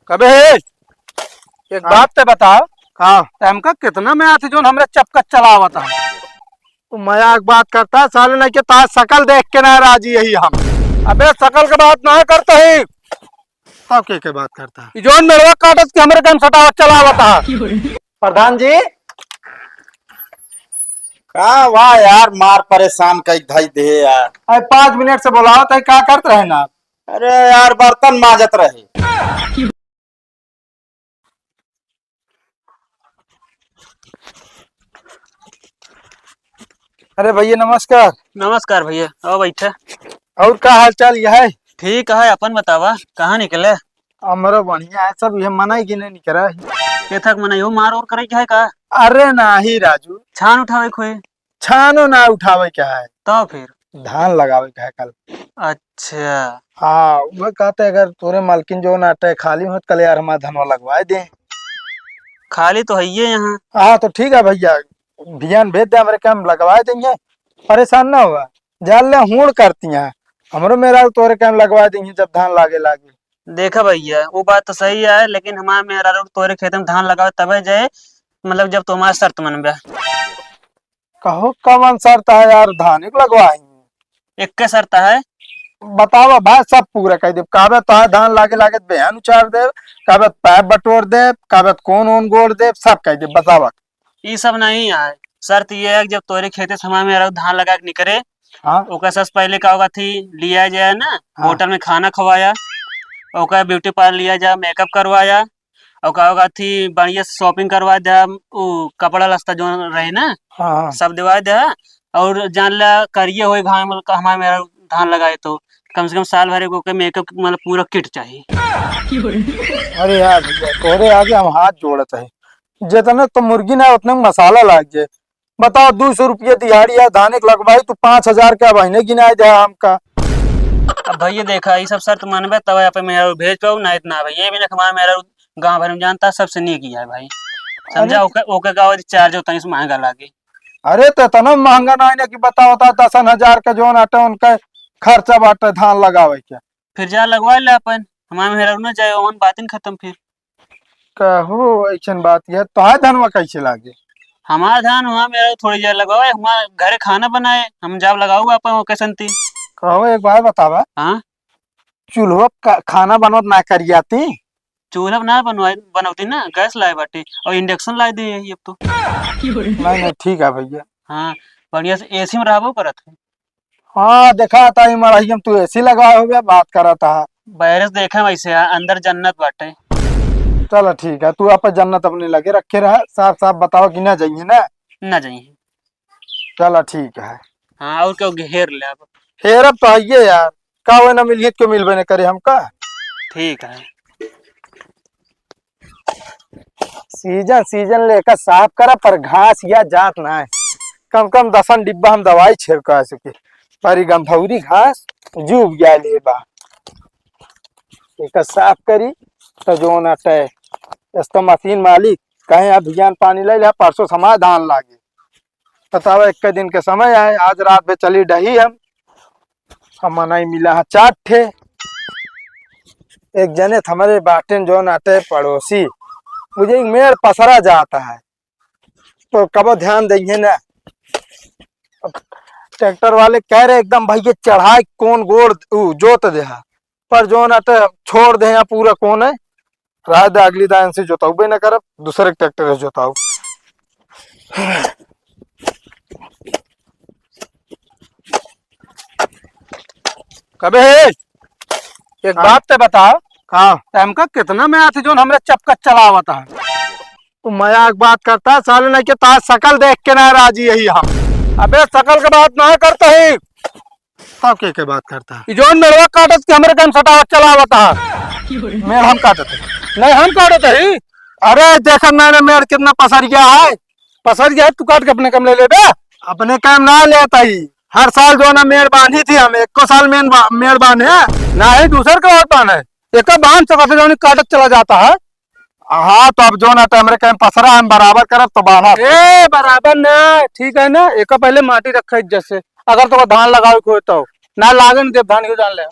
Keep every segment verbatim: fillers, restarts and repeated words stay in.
कबे है? एक हाँ। बात ते बताओ। का? ते हमका कितना मया थी जोन हमरे चपकत चलावत है? तू मजाक बात करता है साले, नहीं के तार शकल देख के ना राजी यही हम। अबे शकल के बात ना करता ही। तब के के बात करता है? ई जोन मेड़वा काटत के हमरे काम सटावत चलावत है। प्रधान जी। का वाह यार, मार परेशान कई धई दे यार। अरे पाँच मिनट से बोलावत है, का करत रहे ना? अरे यार, बर्तन माजत रहे। अरे भैया नमस्कार। नमस्कार भैया, आओ बैठे। और का हाल चाल यह है? ठीक है, अपन बतावा, कहाँ निकले? हमरो बढ़िया है सब, ये मनई की नहीं निकरा है। के थक मनई हो, मार और करे के है का? अरे नाही राजू। छान उठावे के होई। छानो ना उठावे के है। तो फिर? धान लगावे के है कल। अच्छा। हाँ, वो कहते अगर तोरे मालकिन जो ना अटे खाली होत कल यार हमारा धनवा लगवाए दे। खाली तो है ये यहाँ। हाँ तो ठीक है भैया, भियान भेज दे हमरे के, हम लगवाए देंगे, परेशान ना हुआ। जान ले हूड़ करती हैं, हमरो मेहरारू तोरे के हम लगवाए देंगे जब धान लागे लागे। देखा भैया, वो बात तो सही है, लेकिन हमार मेहरारू तोरे खेत में धान लगावे तबे जाए, मतलब जब तुम्हारा शर्त मनबे। कहो कवन शर्त है यार, धान एक लगवाए। एक के शर्त है। बतावा भाई, सब पूरा कर देब। काबे तो है धान लागे लागे बेहन उचार देब, काबे तो पाइप बटोर देब, काबे तो कौन ओन गोड़ देब, सब कर देब। बतावा। ई सब नहीं है, शर्त ये है कि जब तोरे खेते से हमार मेहरारू धान लगा के निकरे, हाँ। ओकर सबसे पहले का होगा थी लिया जाए ना, हाँ। होटल में खाना खवाया, ओकर ब्यूटी पार्लर लिया जाए, मेकअप करवाया, और का होगा थी बढ़िया से शॉपिंग करवा दे, उ कपड़ा लत्ता जो रहे ना, हाँ, हाँ। सब दिवा दे। और जान ला करिए होए घाम का हमारे मेहरारू धान लगाए तो कम से कम साल भर को के मेकअप मतलब पूरा किट चाहिए। अरे यार भैया, तोरे आगे हम हाथ जोड़त है, जितने तो मुर्गी ना उतने में मसाला लाग जाए। बताओ, दो सौ रुपये दिहाड़ी है, धान एक लगवाई, तू पाँच हजार का महीने गिनाए दे हमका। अब भैया देखा, ये सब शर्त मानबे तब यहाँ पे मेहरारू भेज पाऊ, नहीं तो ना भाई। ये भी ना हमारा मेहरारू गाँव भर में जानता, सबसे नीक ही है भाई। समझा? अरे ओके, ओके का और चार्ज होता है, महंगा लागे। अरे तो इतना महंगा नहीं ना कि बताओ, होता दसन हजार का जोन आटे उनका खर्चा बाटे धान लगावे के। फिर जा लगवा ले अपन, हमारे मेहरारू ना जाए, ओवन बातिन खत्म फिर। कहो, ऐसन बात यह, तोहार धनवा कैसे लागे? हमार धान हुआ मेरा थोड़ी जा लगाओ, हमार घरे खाना बनाए, हम जाब लगाओ अपन ओके संती। कहो, एक बात बतावा। हाँ? चूल्हा का खाना बनवत ना करियाती? चूल्हा ना बनवाए, बनवती ना, गैस लाए बाटी और इंडक्शन लाए दिए अब तो। नहीं, नहीं, ठीक है भैया। हाँ, बढ़िया से एसी में रहबो करत है। हाँ, देखा था, ई मड़हिया में तू एसी लगाए हुए बात करत हा। बाहरे से देखे वैसे है, अंदर जन्नत बाटे। चलो ठीक है, तू आप जन्नत अपने लगे रखे रहा, साफ साफ बताओ कि ना जाइए ना। ना जाइए। चलो ठीक है। हाँ, और क्या घेर ले अब। हेरब तो है ये यार, का वो ना मिलिए, क्यों मिलबे न करे हमका। ठीक है। सीजन सीजन लेकर साफ करा, पर घास या जात ना है। कम कम दसन डिब्बा हम दवाई छिड़का सके, पर ई गंधौरी घास जूब गया ले बा। एकर साफ करी तो जो ना तय, इस तो मशीन मालिक कहे अभियान पानी ले ले, परसों समय धान लागे। बतावा, एक दिन के समय आए, आज रात में चली डही हम। हम मनई मिला है चार ठे। एक जने त हमरे बाटेन जौन आटे पड़ोसी, मुझे एक मेड़ पसरा जाता है, तो कबो ध्यान देंगे ना। अब ट्रैक्टर वाले कह रहे एकदम भैया चढ़ाई कौन गोड़ उ जोत दे है, पर जौन आटे छोड़ दे हैं पूरा कौन है, राय दा अगली दायन से जोताउबे न करब, दूसरे ट्रैक्टर से जोताउ। कबे है? एक हाँ। बात ते बताओ। का? ते हमका कितना मया थी जोन हमरे चपकत चलावत है? तू मजाक बात करता है साले, नहीं के तार शकल देख के ना राजी यही हम। अबे शकल के बात ना करता ही। तब के, के बात करता है? ई जौन मेड़वा काटत के हमरे काम सटावत चलावत है। मेड़ हम काटत है? नहीं, हम काटत है। अरे, देखत नहीं ना मेड़ कितना पसर गया है। पसर गया है, तू काट के अपने काम ले लेबे। अपने काम ना लेता ही। हर साल जो ना मेड़ बांधी थी हम, एको साल मेड़ बा-, मेड़ बांधे, ना ही दूसर के और बांधे। एक बांध सकत है, जौन काटत चला जाता है। हाँ, तो अब जो ना तो हमरे कहीं पसरा हम बराबर करब तो बांधा। ए, बराबर ना, ठीक है ना, एक पहले माटी रखा इज्जत से, अगर तो धान लगावे के होए तो, ना लागे न देब धान के जान ले।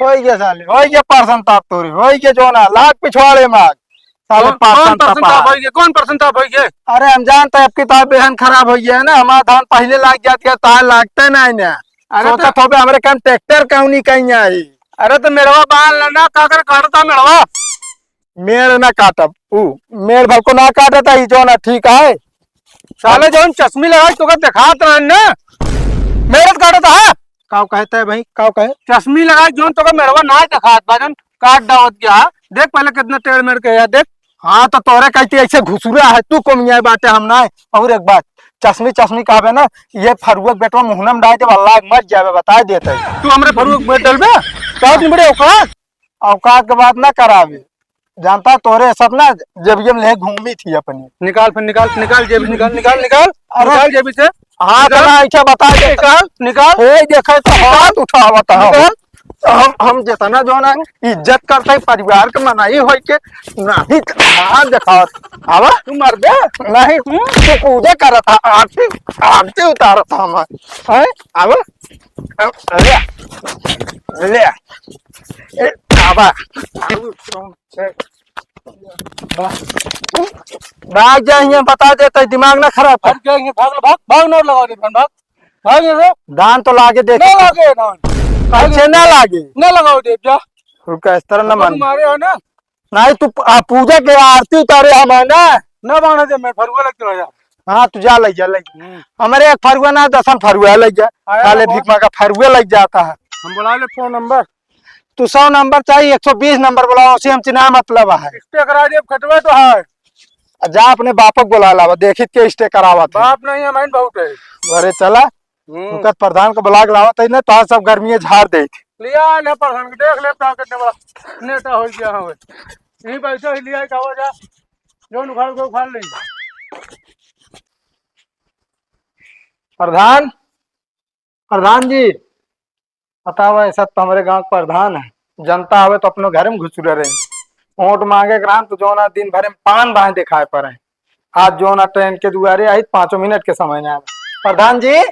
होई गया साले, होई गया परसन ताप तोरे, होई गया जोना, लाग पिछवाड़े माग। साले कौन, परसन कौन परसन ताप ताप? होई गया? कौन परसन ताप होई गया? अरे हम जानते हैं, अब की ताप बेहन खराब होई गया है ना, हमारा धान पहले लाग जात है, तार लागते नहीं ना। अरे सोचा तो थोपे हमरे काम ट्रैक्टर क्यों नहीं कहीं आई? अरे तो मेड़वा बांध लेना, का कर काटता मेड़वा? मेड़ ना काटब, ऊ मेड़ भर को ना काटता ही जोना, ठीक है? साले जौन चश्मी लगाई तोका देखात रहन ना, मेहनत काटत हा। काव कहता है भाई, काव कहे? चश्मी लगाई जौन तोका मेड़वा ना देखात बा, जौन काट डावत गया। देख पहले कितना टेढ़ मेढ़ के है, देख। हाँ, तो तोरे कहती ऐसे घुसुरा है, तू कोमिया बाटे, हम ना। और एक बात, चश्मी, चश्मी कहबे ना, ये फरुआ के बेटवा मुहना में डाल दे, अल्लाह मत जावे, बता देते। तू हमरे फरुआ के बेट डलबे? का दिन बड़े औकात? औकात के बात ना करावे। जानता तोरे सब ना, जेबिया में ले घूमी थी अपनी। निकाल फिर, निकाल, निकाल जेबी, निकाल, निकाल, निकाल। अरे निकाल जेबी से। हाथ निकाल। ना ऐसा बता दे। निकाल, निकाल। ए, देखे तो हाथ उठावत है। निकाल। हम, हम जितना जो ना इज्जत करते हैं परिवार के, मनाई होई के नहीं तो हाथ दिखावत। आवा। तू मरबे? नहीं, हम्म? तू पूजा करत है, आरती, आरती उतारत है हमार। हैं? आवा। ले, ले। ए, आवा। भाग जा, हियां बता दे, तई दिमाग ना खराब कर। भाग जा, हियां भाग, भाग, भाग, ना लगाओ रे, भाग, भाग, भाग यहाँ से। दान तो लागे देख। ना लागे, ना। कैसे ना लागे? ना लगाओ दे, जा। रुका, इस तरह ना तू मान। मारे हो ना? नहीं, तू प-, आ, पूजा के आरती उतारे हम है ना। ना माने दे, मैं फरुआ लग चला जा। हाँ, तू जा, ले जा, ले जा। हम्म। हमारे एक फरुआ ना, दसन फरुआ ले जा। आया साले ना भीख मांगा फरुआ लग जाता है। हम बुला ले फोन नंबर। तू सौ नंबर चाहिए, एक सौ बीस नंबर बुलाओ, उसे हम चिन्हा मतलब है। स्टे करा दे, खटवे तो है। आ जा अपने बापक बुला लावा, देखित के स्टे करावत है। बाप नहीं है, माइन बहुत है। अरे चला, हम्म। उनकर प्रधान को बुला के लावत है ना, तो आज सब गर्मी झाड़ दे। लिया ना प्रधान को, देख ले प्रधान कितने बड़ा नेता हो गया है। यहीं बैठो ही लिया, जाओ जा, जो उखाड़ के उखाड़ ले। प्रधान, प्रधान जी, बतावा, ऐसा तो हमरे गांव के प्रधान है, जनता आवे तो अपने घर में घुसुरे रहे। वोट मांगे के रहन तो जौना दिन भरे में पान बाहें दिखाए पड़े, आज जौना ट्रेन के दुआरे आई, पाँचों मिनट के समय ना आवे। प्रधान जी।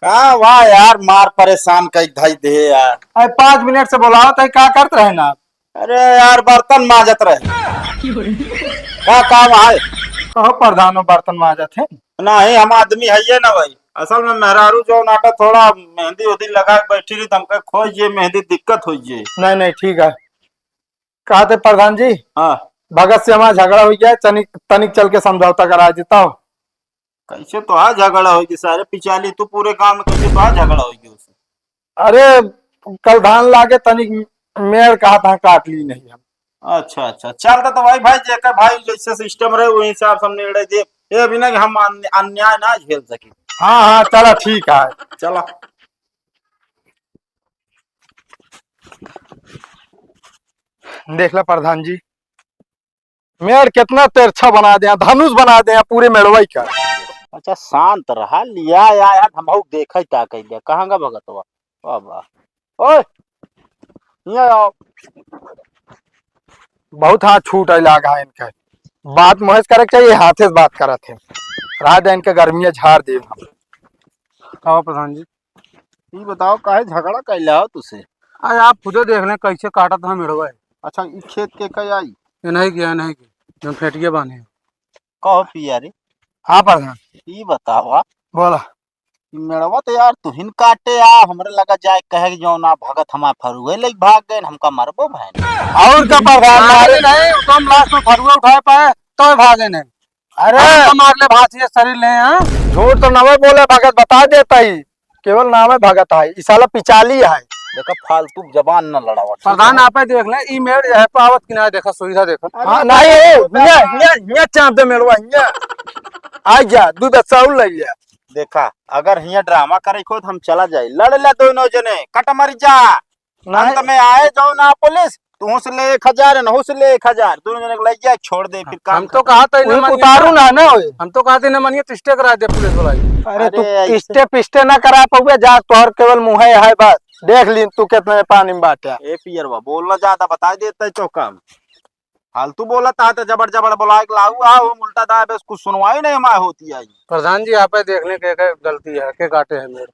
का वाह यार, मार परेशान कई धई दे यार। अरे पाँच मिनट से बुलावत है, का करत रहे ना आप? अरे यार, बर्तन माजत रहे। का काम है? कहो प्रधानो, बर्तन माजत है? नहीं, हम आदमी है ये ना भाई। असल में मेहरारू जो नाटा थोड़ा मेहंदी उहंदी लगा के बैठी रही, तो हमका खोज ये मेहंदी दिक्कत हो ये। नहीं, नहीं, ठीक है। कहा थे प्रधान जी? हाँ। भगत से हमारा झगड़ा हो गया, तनिक, तनिक चल के समझौता करा देता हो। कैसे तो आज झगड़ा होगी सारे पिचाली, तू पूरे गांव में कैसे तो आज झगड़ा होगी उससे? अरे, कल धान लागे तनिक मेड़ कहा था, काट ली नहीं हम। अच्छा, अच्छा, चलता तो भाई, भाई जेकर भाई जैसे सिस्टम रहे वही हिसाब से हम निर्णय दे। ये भी ना कि हम अन-, अन्याय ना झेल सके। हाँ, हाँ, चला ठीक है। चला। देख ला प्रधान जी, मेड़ कितना तिरछा बना दे, धनुष बना दे पूरे मेड़वई का। अच्छा, शांत रहा, लिया आया है, हम हऊ देखै ता कैले, कहाँ गा भगतवा? बाबा, ओए, हियाँ आओ। बहुत हाथ छूट आइल आगा इनके। बात मोहेश करे के चाहिए, हाथे से बात करत है। रहा दे इनके गर्मिया झाड़ देब हम। कहो प्रधान जी। ई बताओ, काहे झगड़ा कैले हो तुसे? अरे, आप खुदे देख लें, कैसे काटत है मेड़वा है। अच्छा, ई खेत के कई आई? ये नहीं किया, नहीं किया, जो फेटिया बांधे। कहो पिया रे। हाँ प्रधान। ई बतावा। बोला। ई मेड़वा तो यार तुहिन काटे आ, हमरे लगा जाए कहे कि जो ना भगत हमार फरुए लेके भाग गए, हमका मरबो भैन। और का प्रधान, मारे नहीं, तुम लास्ट में फरुआ उठाए पाए, तो भागे नहीं। अरे। हम तो मार ले भात ये शरीर ले, हाँ? झूठ तो नवे बोले भगत, बता देता ही, केवल नामे भगत है, ई साला पिचाली है। देखा, फालतू जबान न लड़ावा, ठीक प्रधान, है? आपे देख ले, ई मेड़ यह पावत कि ना, देखा, सुविधा देखा। अरे हाँ, नहीं, ए, हिया, हिया, हिया चाप दे मेड़वा, हिया। आ जा, दूध अच्छा उल ले लिया। देखा, अगर हिया ड्रामा करे को तो हम चला जाए, लड़ ले दोनों जने, कट मर जा। नहीं। अंत में आए जाओ ना पुलिस, तू से ले एक हजार, नहू से ले एक हजार, दोनों जने को ले जाए, छोड़ दे, फिर काम हम तो खत्म। कहा था, इन्हें उनको मानिए उतारू ना। ना, ना होए। हम तो कहा था, इन्हें मानिए, तो स्टे करा दे पुलिस वाला ही। अरे, तू अरे, ऐसे स्टे पिस्टे ना करा पाउबे, जा, तोहर केवल मुँह है, है बस। देख लीन तू कितने पानी में बाटे। ए पियरवा, बोलना ज्यादा बता देता है तो काम। फालतू बोलत है तो जबर जबर बोला के लाऊ, आ, वो उल्टा दाए, बस कुछ सुनवाई नहीं हमारे होती है। प्रधान जी, आप ही देख लें, के, के गलती है, के काटे है मेरे।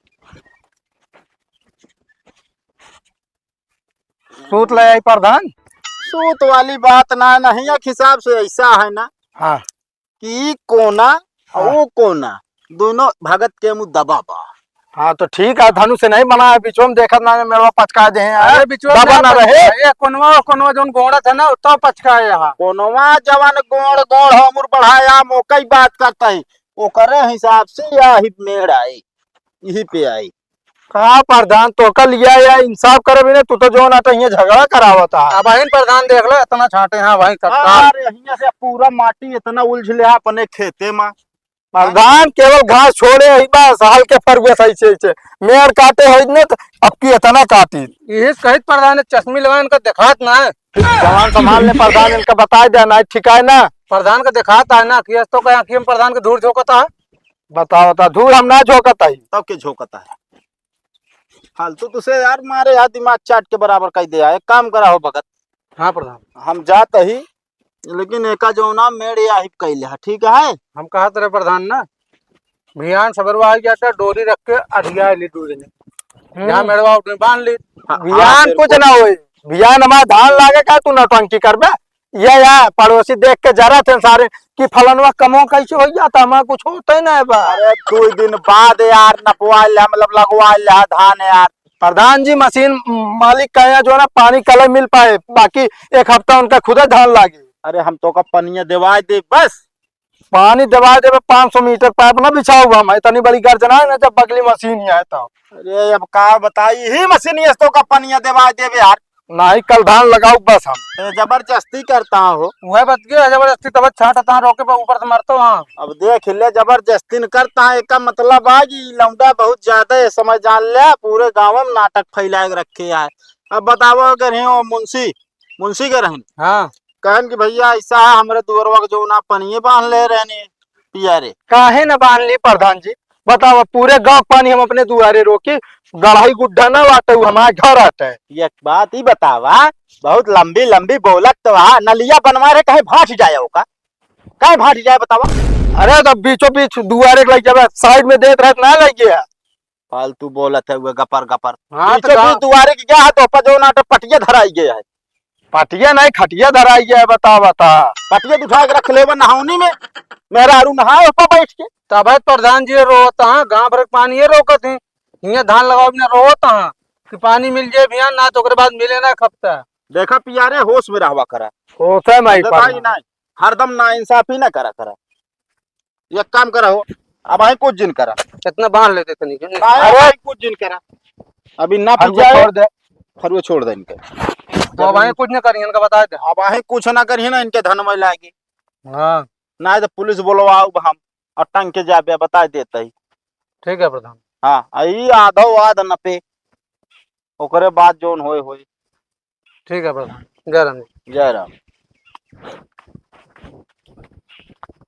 सूत ले आई प्रधान। सूत वाली बात ना, नहीं, एक हिसाब से ऐसा है ना हाँ। कि ई कोना और हाँ। वो कोना, दोनों भगत के मुँह दबा बा। हाँ, तो ठीक है, धनुष से नहीं बना है, बिचवा में देखत ना, मेड़वा पचका दे हैं, अरे, हाँ? बिचवा में दबा ना ना रहे। पचका, ये कोनवा, कोनवा जौन गोड़त है ना, तो पचका है यहाँ। कोनवा जवन गोड़, गोड़ हो, मुर बढ़ाया, मोकई बात करता है, ओकरे हिसाब से या ही मेड़ आई, यही पे आई। का प्रधान, तोका लिया या इंसाफ करे भी ना, तू तो जौन आटा हियाँ झगड़ा करावत है। अब आइन प्रधान देख लो, इतना छाटे हैं भाई, तत्काल। अरे, हियाँ से पूरा माटी इतना उलझ ले अपने खेते में। प्रधान केवल घास छोड़े ही बस, हल्के फरुए से ऐसे, ऐसे। मेड़ काटे है इतने तो अब की इतना काटी। यही कहित प्रधान है, चश्मी लगा इनका दिखात ना है। जवान संभाल ले प्रधान, इनका बताए दे ना, ठीक है ना? प्रधान का दिखात है ना, कि तो का आँखी में प्रधान के धूर झोंकता है। बताओ, बता, धूर हम ना झोंकत है। तब के झोंकता है? फालतू तुसे यार मारे यार, दिमाग चाट के बराबर कर दिया। एक काम करा हो भगत। हाँ प्रधान। हम जात ही, लेकिन एका जो ना मेड़ या ही कैले है, ठीक है? हम कहत रहे प्रधान ना, भियान सबरवा आ गया था, डोरी रख के अधिया ली दू जने। हम्म। यहाँ मेड़वा उठे बांध ली। हाँ, भियान हाँ, कुछ बिल्कुल। ना होई, भियान हमारा धान लागे का, तू नौटंकी करबे? ये या पड़ोसी देख के जरा थे सारे कि फलनवा कमो कैसे हो जाता, हमारा कुछ होता ही ना है बा। अरे, दो दिन बाद यार नपवा ले, मतलब लगवा ले धान यार। प्रधान जी, मशीन मालिक का यहाँ जो है ना, पानी कल मिल पाए, बाकी एक हफ्ता उनका खुदे धान लागी। अरे, हम तो का पनिया देवाए दे बस। पानी देवाए देबे, पाँच सौ मीटर पाइप ना बिछाऊ हम, इतनी बड़ी गर्जना है ना, जब बगली मशीन ही है तो। अरे, अब का बताई, ही मशीन ये तो का पनिया देवाए देबे यार। नाही, कल धान लगाऊ बस हम। ए, जबरदस्ती करता हो। वह बच गया, जबरदस्ती तब छाटता है, रोके पर ऊपर से मरतो हाँ। अब देख ले, जबरदस्ती न करता है, एका मतलब आ कि लौंडा बहुत ज्यादा है, समझ जान ले, पूरे गाँव में नाटक फैलाए के रखे है। अब बताओ, अगर हैं वो मुंशी, मुंशी के रहन। हाँ। कहन कि भैया ऐसा है, हमरे दुअरवा के जो ना पनिये बांध ले रहने, पिया रे। काहे न बांध ली प्रधान जी? बताओ, पूरे गाँव पानी हम अपने दुआरे रोकी, गढ़ाई गुड्ढा ना बाटे, उ हमारे घर आटे। एक बात ही बतावा, बहुत लंबी लंबी बोलत तो आ, नलिया बनवा रहे, कहीं भाट जाए ओका, कहीं भाट जाए बतावा। अरे, तो बीचों बीच दुआरे के लग जावे, साइड में देत रहे, ना लग गया। फालतू बोलत है हुए गपर गपर। हाँ, तो बीचों का? बीच दुआरे के गया है, तो ऊपर जो ना तो पटिया धराई गया है। पटिया नहीं, खटिया धराई गया है, बता, बता। पटिया उठा के रख लेबे नहावनी में, मेहरारू नहाए ऊपर बैठ के। तब है प्रधान जी रोवत हाँ, गाँव भर के पानी ये रोकत हैं। हियाँ धान लगाओ बिना रोवत हाँ कि पानी मिल जाए भैया, ना तो ओकरे बाद मिले ना खपता। देखा पिया रे, होश में रहवा करा। होश है माई अरे पानी। भाई नहीं, हरदम नाइंसाफी ना करा करा। एक काम करा हो, अब आए कुछ जिन करा। कितना बांध लेते तनी के? अरे अरे! भाई कुछ जिन करा, अभी ना फरुआ पिजाए। छोड़ दे। फरुआ छोड़ दे इनके। तो अब आए कुछ ना करिए, इनका बता दे। अब आए कुछ ना करिए ना, इनके धन में लागी। हाँ। ना तो पुलिस बोलवाऊ हम, और टंग के जाबे, बता देते ही। ठीक है प्रधान। हाँ, आ ई आधो आध न पे, ओकरे बाद जोन होए होए। ठीक है प्रधान, जय राम जी। जय राम।